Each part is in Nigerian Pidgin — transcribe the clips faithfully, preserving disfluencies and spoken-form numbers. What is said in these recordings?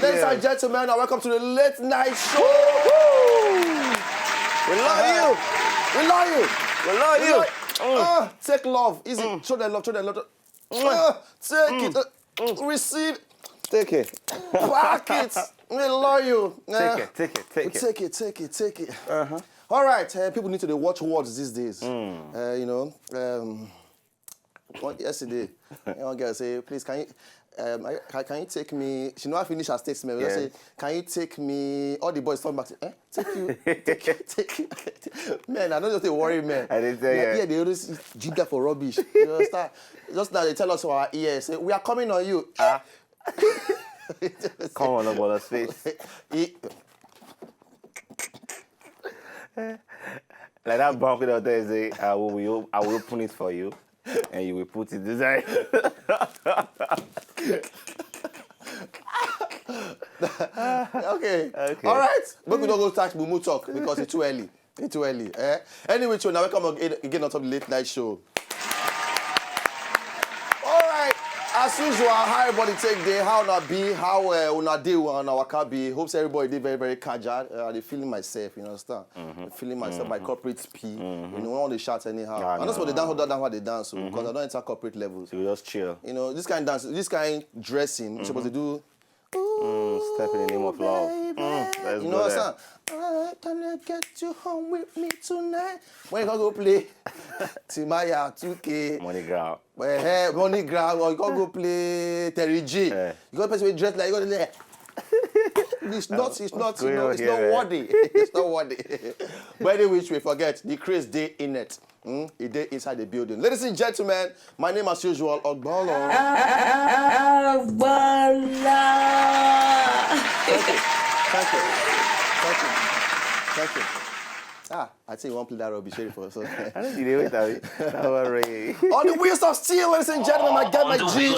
Ladies and gentlemen, and welcome to the late night show. We love you. We love you. We love you. Ah, take love. Easy. Show them love. Show them love. Ah, take it. Uh, receive. Take it. Pack it. We love you. Take it. Take it. Take it. Take it. Take it. Take it. All right. Uh, people need to dey watch words these days. Uh, you know. Um, One, yesterday, one girl say, "Please, can you, um, I, can, can you take me?" She never finish her statement. She say, "Can you take me?" All the boys turn back. Say, "Eh? Take you? Take you? Take you?" Men, I don't just dey worry men. I dey tell you. Yeah, they always ginger for rubbish. You understand? Just now they tell us for our ears, say, "We are coming on you." Ah. Come on, no bother space. Like that bank out there say, "I will, will, I will open it for you, and you will put it inside." Okay. Okay. All right. But we don't go start mumu talk because it's too early. It's too early. Eh? Anyway, so now welcome again, again on top of the late night show. All right. As usual, how everybody take day? How una be? How uh, una dey? Una waka be? Hope say everybody dey very, very cordial. Uh, I dey feeling myself, you understand? Feeling myself, my corporate P. You know, I want to shout anyhow. And that's what they dance, that dance, how they dance, because I don't enter corporate levels. So we just chill. You know, this kind of dance, this kind of dressing, we supposed to do. Ooh, step in the name of love. Baby. Let's go there. You know what I'm saying? "I gonna get you home with me tonight." When you go play Timaya two K. Money ground. But hey, money ground, or you go go play Terry G. You go person wey dress like you go there. It's not, it's not, you know, it's not worthy. It's not worthy. But anyway, which we forget, the craze day in it. Mm, e dey inside the building. Ladies and gentlemen, my name as usual, Ogbolo. Ogbolo. Thank you. Thank you. Thank you. Thank you. Ah, I think you won't play that rubbish here for so. I don't think they wait at it. On the wheels of steel, ladies and gentlemen, my guy, my G.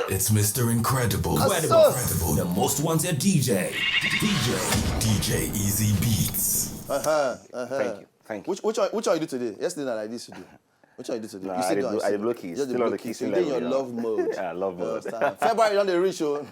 It's Mister Incredible. Incredible. Incredible. The most wanted D J. D J. D J Easy Beats. Uh-huh. Uh-huh. Thank you. Thank you. Which, which one, which one you do today? Yesterday night like this you do. Which one you do today? Nah, you I still dey do, I dey blow kiss. Just dey blow kiss. Still on the kissing level. You dey in your love mode. Yeah, love mode. February don dey reach o.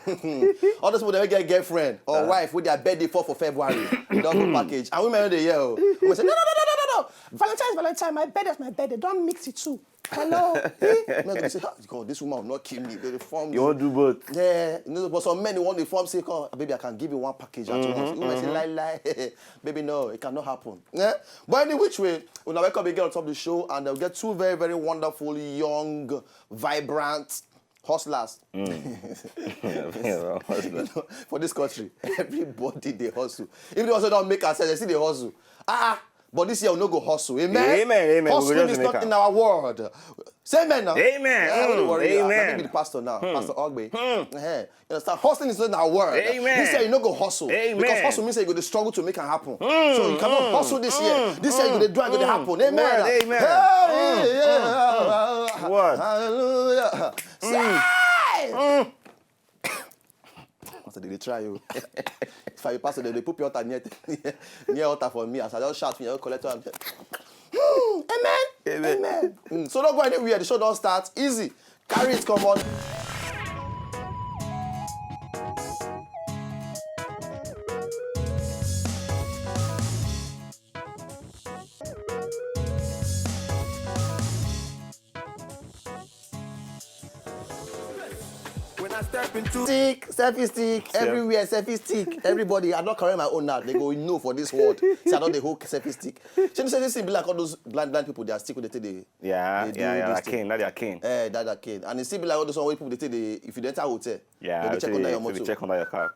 All those people that get girlfriend or wife with their birthday fall for February, you don go package. And women no dey hear o. Women say, "No, no, no, no, no, no, no. Valentine, Valentine, my birthday is my birthday. Don't mix it too." Hello. Eh? Men go say, "Ah, God, this woman will not kill me." They dey form. You wan do both? Yeah. You know, but some men want to form say, "Come, baby, I can give you one package at once." Women say, "Lie, lie." Baby, no, it cannot happen. Yeah? But any which way, una welcome again on top of the show, and we'll get two very, very wonderful, young, vibrant hustlers. You know, for this country, everybody dey hustle. If they also don't make ourselves, they see they hustle. Ah, ah. But this year we no go hustle. Amen. Amen. Amen. Hustling is not in our world. Say amen now. Amen. Yeah, don't worry. Amen. I be the pastor now. Pastor Ogbe. Eh, you understand? Hustling is not in our world. Amen. This year you no go hustle. Amen. Because hustle means that you go to struggle to make it happen. So you cannot hustle this year. This year you go to do and go to happen. Amen. Word. Amen. Hey, yeah. What? Hallelujah. Say! Pastor, they dey try you. If I be pastor, they dey put your altar near, near, near altar for me. As I just shout, me, I just collect am. Amen. Amen. Mm, so don't go anywhere. The show don't start. Easy. Carry it, come on. When I step into stick, selfie stick, everywhere selfie stick. Everybody, I'm not carrying my own now. They go no for this world. See, I don't dey hold selfie stick. Shey you say this thing be like all those blind blind people? They are stick with the thing. They, yeah, they do yeah, yeah, this thing. Cane, that their cane. Eh, that their cane. And it still be like all those one wey people dey take dey, if you dey enter hotel, yeah, they dey check under your motor. Check under your car.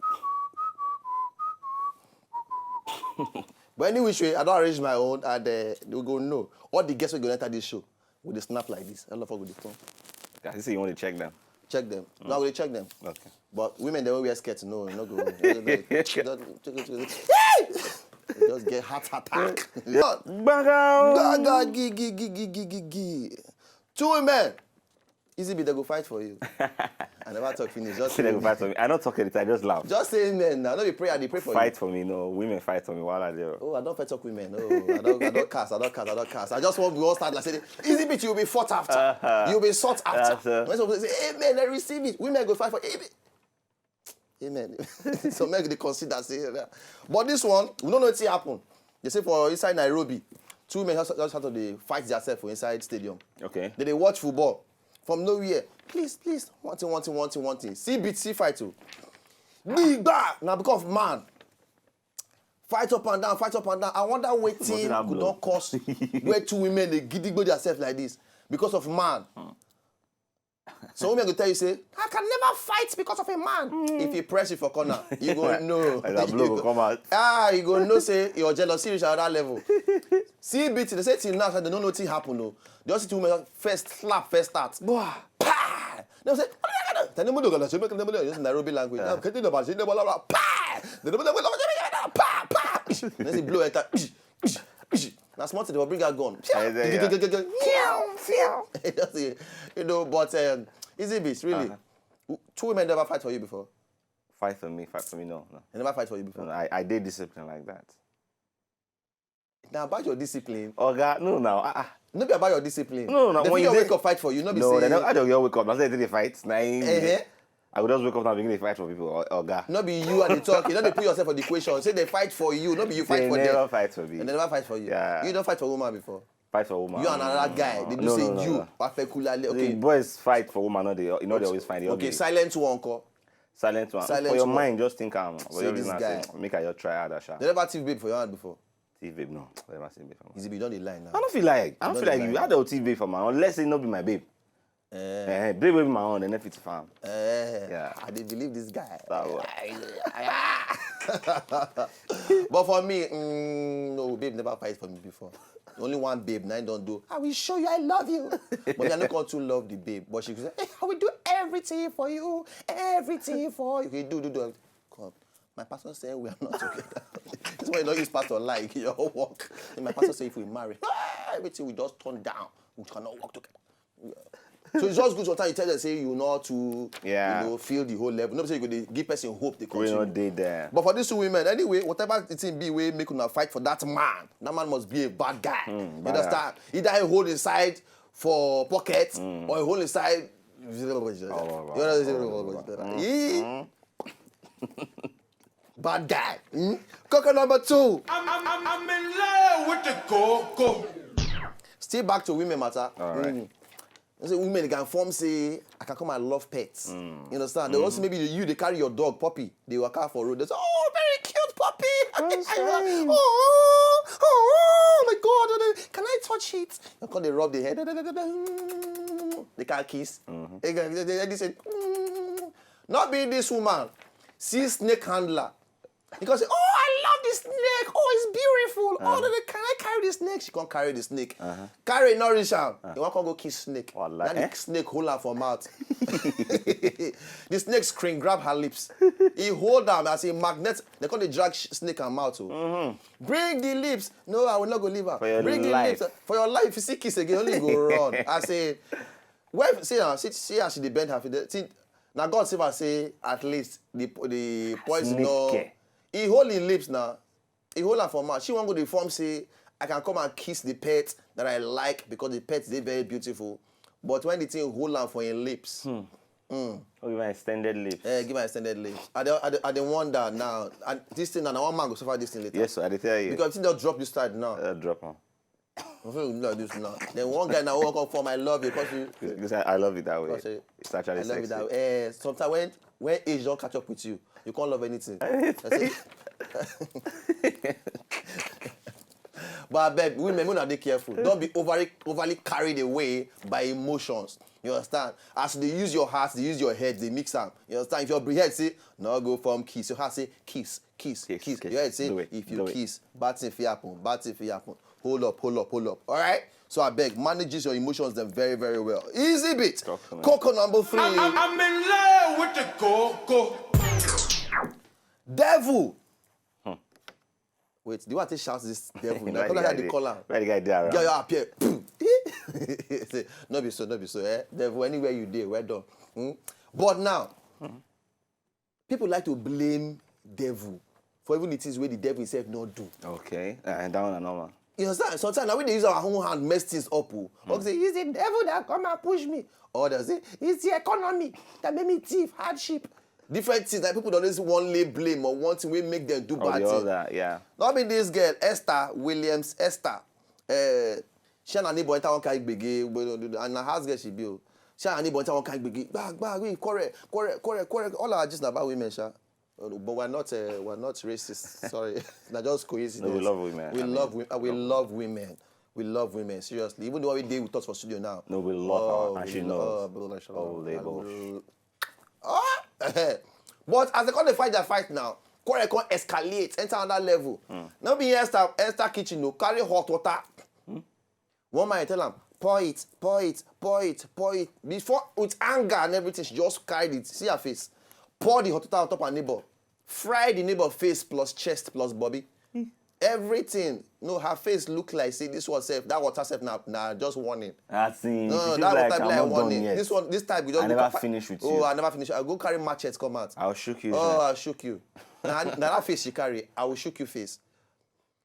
But any which way, I don't arrange my own, and uh, we go know. All the guests we go enter this show with the snap like this. I love how we dey turn. I see you want to check them. Check them. No, I will check them. Okay. But women, they will wear skirts. No, no go. Just, just, just, just get heart attack. Baga. Gaga, gi, gi, gi, gi, gi, gi, gi. Two women. Easy be they go fight for you. I never talk finish. Just Say they say go fight for me. I don't talk anything. I just laugh. Just say amen now. No be prayer. They pray for Fight you. For me, no. Women fight for me. While I do. Oh, I don't fight talk women. Oh, I don't, I don't cast. I don't cast. I don't cast. I just want we all start like say, easy beat. You'll be fought after. You'll be sought after. After. When somebody say, amen, I receive it. Women go fight for it. Amen. So make they consider say, yeah. But this one, we don't know what happen. They say for inside Nairobi, two men just just have to dey fight themselves for inside stadium. Okay. They dey watch football from nowhere. Please, please, one thing, one thing, one thing, one thing. See beat, see fight too. Big bar now because of man. Fight up and down, fight up and down. I wonder wetin Nothing happen. Could don cause where two women dey gidigbo themselves like this because of man. So women go tell you say, I can never fight because of a man. If he press you for corner, you go know. Like that blow go come out. Ah, you go know say your jealousy reach another level. See beat, they say till now, they don't know what happen. No, they just see two women first slap, first start. Bah, pa! They say, they say Nairobi language. Now, can't you know about it? Blah, blah, blah, pa! They don't know what pa, pa! They say blow enter. Now small thing, they will bring out gun. Yeah, yeah, yeah. Just say, you know, but um, easy beats, really. Two women never fight for you before. Fight for me, fight for me. No, no. They never fight for you before. No, I, I did discipline like that. Now about your discipline. Oga, no, now. Ah, ah. No be about your discipline. No, no, They when fit you wake dey- up fight for you. No be No, say. They never, I don't get wake up. I said they fight. Nah, Eh-heh. I would just wake up now and begin to fight for people. Oga. No be you are the talk. You know they put yourself for the equation. Say they fight for you. No be you fight They for never them. Fight for me. They never fight for you. Yeah. You don't fight for woman before. Fight for woman. You and another guy. They do No, say no, no, you no. Particularly. The Okay. Boys fight for woman. No, they, you know they always find the Okay. ugly. Silent one call. Silent one. Silent For your one. Mind, just think am. For Say your this reason, guy. Say, make I your try harder, sha. They never thief babe for your hand before. Thief babe, no. Never seen babe for Is it be don dey lie now? I don't feel like. I don't Don't feel like lie you. now. I don't thief babe for man. Unless it not be my babe. Eh, Eh, babe will be my own. Then fit farm. eh, Yeah. I dey believe this guy. That one. I- I- but for me, mm, no, babe never fight for me before. Only one babe, now I don't do. I will show you I love you. But me, I no come too love the babe. But she go say, hey, I will do everything for you, everything for you. He do, do, do. Come, my pastor said we are not together. This one you don't use pastor like your work. And my pastor said if we marry, everything we just turn down. We cannot work together. So it's just good sometimes you tell them say you know to Yeah. you know feel the whole level. No be say you go dey give person hope they We continue. Not did there. But for these two women, anyway, whatever the thing be, we make una fight for that man. That man must be a bad guy. You bad understand? Either he hold inside for pocket or he hold inside. Oh, You know, Yee. Bad guy. Hmm? Coco number two. I'm, I'm, I'm, I'm in love with the coco. Still back to women matter. All right. Mm. I say women can form say I can come and love pets. You understand? They also maybe you they carry your dog puppy. They walk out for road. They say, oh, very cute puppy. That's fine. Oh, oh, oh my God! Can I touch it? And come they rub the head. They can't kiss. They, can- they, they, they say, mm. Not being this woman, see snake handler. He can say, oh, I love this snake. Oh, it's beautiful. Oh, no, no, can I carry this snake? She can't carry the snake. Carry nourish am. You want to go kiss snake. Wallah, Then the eh? Snake hold her for mouth. The snake scream, grab her lips. He hold them as a magnet. They call the drag sh- snake and mouth. Oh. Bring the lips. No, I will not go leave her. For your Bring life. The lips. For your life, if you see kiss again, only go run. I say, well, see, uh, see, see how she dey bend her feet. See, now God save her. Say at least the the poison Snake no. care. He hold his lips now. He hold her for mouth. She won't go the form say I can come and kiss the pet that I like because the pet is very beautiful. But when the thing hold her for his lips, Oh, give my extended lips. eh, give her extended lips. I dey, I dey, I dey wonder now. And this thing, and one man go suffer this thing later. Yes, sir, I dey tell you. Because if they just drop this side now, Uh, drop on. I feel like this now. Then one guy now walk up for my love because you. Because I, I love it that way. Because, eh, It's actually I love sexy. It that way. Eh, sometimes when when age don't catch up with you, you can't love anything. I say- But I beg, women, una dey careful. Don't be overly overly carried away by emotions. You understand? As you dey use your heart, dey use your head, dey mix am. You understand? If your brain head say, "No go form kiss," your heart say, "Kiss, kiss, kiss, kiss." Kiss. Your head say, "If you kiss, bad thing fit happen, bad thing fit happen." Hold up, hold up, hold up. All right? So I beg, manage your emotions them very, very well. Easy bit. Coco number three. I'm, I'm in love with the coco. Devil. Hmm. Wait, do you want to shout this devil? Now, call her the caller. Where the guy there? Girl, you appear. Say, "No be so, no be so, eh? Devil, anywhere you dey, well done." Hmm? But now, people like to blame devil for even the things where the devil himself not do. Okay, and that one normal. You understand? Sometimes now we dey use our own hand mess things up. Oh. Mm. Say, "It's the devil that come and push me." Or they say, "It's the economy that made me thief, hardship." Different things that people don't always one lay blame or one thing will make them do bad things. Other, yeah. Not be this girl, Esther Williams, Esther. Uh, she and her neighbor enter one kind gbege, and her house girl she be. Oh. She and her neighbor enter one kind gbege. Gbag, gbag, we quarrel, quarrel, quarrel, quarrel. All our gist na about women, sha. But we're not, uh, we're not racist. Sorry, not just coincidence. No, we love women. We I love mean, we, uh, we love women. We love women, seriously. Even the one we deal with us for studio now. No, we love her, and she knows. Oh, oh, but as they come dey fight their fight now, quarrel come escalate, enter another level. Mm. Now be Esther, Esther kitchen, no, carry hot water. Mm. One man tell am, "Pour it, pour it, pour it, pour it." Before, with anger and everything, she just carried it. See her face. Pour the hot water on top her neighbor. Fry the neighbor face plus chest plus bobby. Everything. No, her face look like, see, this one self, that water self now, now just warning. I see. No, that water be like warning. This one, this type, we just I never finish with you. Oh, I never finish. I go carry machete come out. I'll shook you. Oh, I'll shook you. Now, now that face she carry, "I will shook you" face.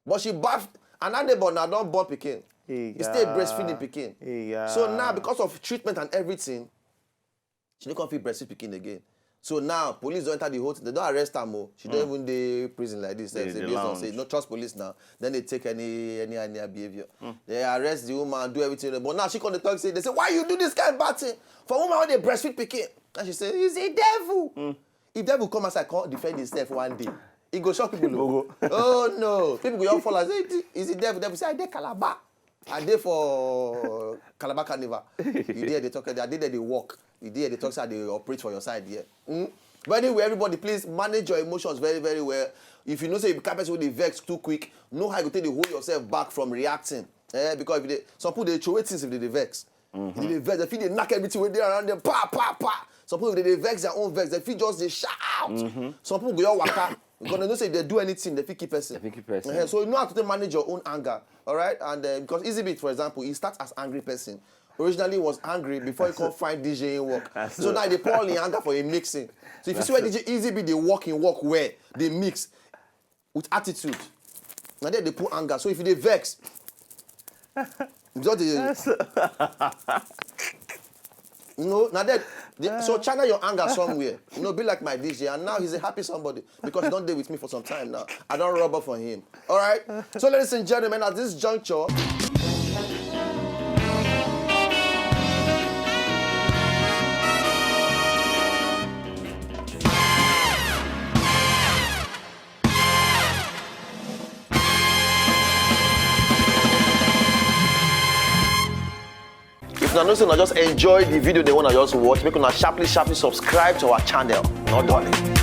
But she baff, and that neighbor now don't born pikin. He stay breastfeeding pikin. So now, because of treatment and everything, she no come fit breastfeed pikin again. So now, police don't enter the hotel. They don't arrest her more. She don't even dey prison like this. They, they based on say, no trust police now. Then they take any any any behavior. They arrest the woman, do everything. But now she come dey talk say, they say, "Why you do this kind of bad thing for woman when they breastfeed pikin?" And she say, "He's a devil." If devil come outside, come defend himself one day, he go shock people. Oh no, people go all follow. Say, "Is the devil?" Devil say, "I dey Calabar. I dey for Calabar Carnival." You there, they talk. I dey there, they walk. You there, they talk. Say, "I dey operate for your side here." Mm? But anyway, everybody, please manage your emotions very, very well. If you know say you be kind person wey dey vex too quick, know how you go take dey hold yourself back from reacting. Eh, because if they, some people dey throw away things if they dey vex. If they dey vex, they feel they knock everything wey dey around them. Pa, pa, pa. Some people, if they dey vex their own vex, they feel just dey shout. Some people go your waka. Because they know say if they do anything, they fit kill person. They fit kill person. Eh, so you know how to take manage your own anger, all right? And uh, because Easy Beat, for example, he starts as angry person. Originally, he was angry before he come find DJing work. So now they pour all in anger for a mixing. So if you see where DJ Easy Beat dey work in work where they mix with attitude. Now there they put anger. So if you dey vex, you just dey you know, now that they, so channel your anger somewhere. You know, be like my DJ, and now he's a happy somebody because he don't dey with me for some time now. I don't rub off on him. All right. So, ladies and gentlemen, at this juncture, if una know say una just enjoy the video, the one I just watch, make una sharply, sharply subscribe to our channel. No darling.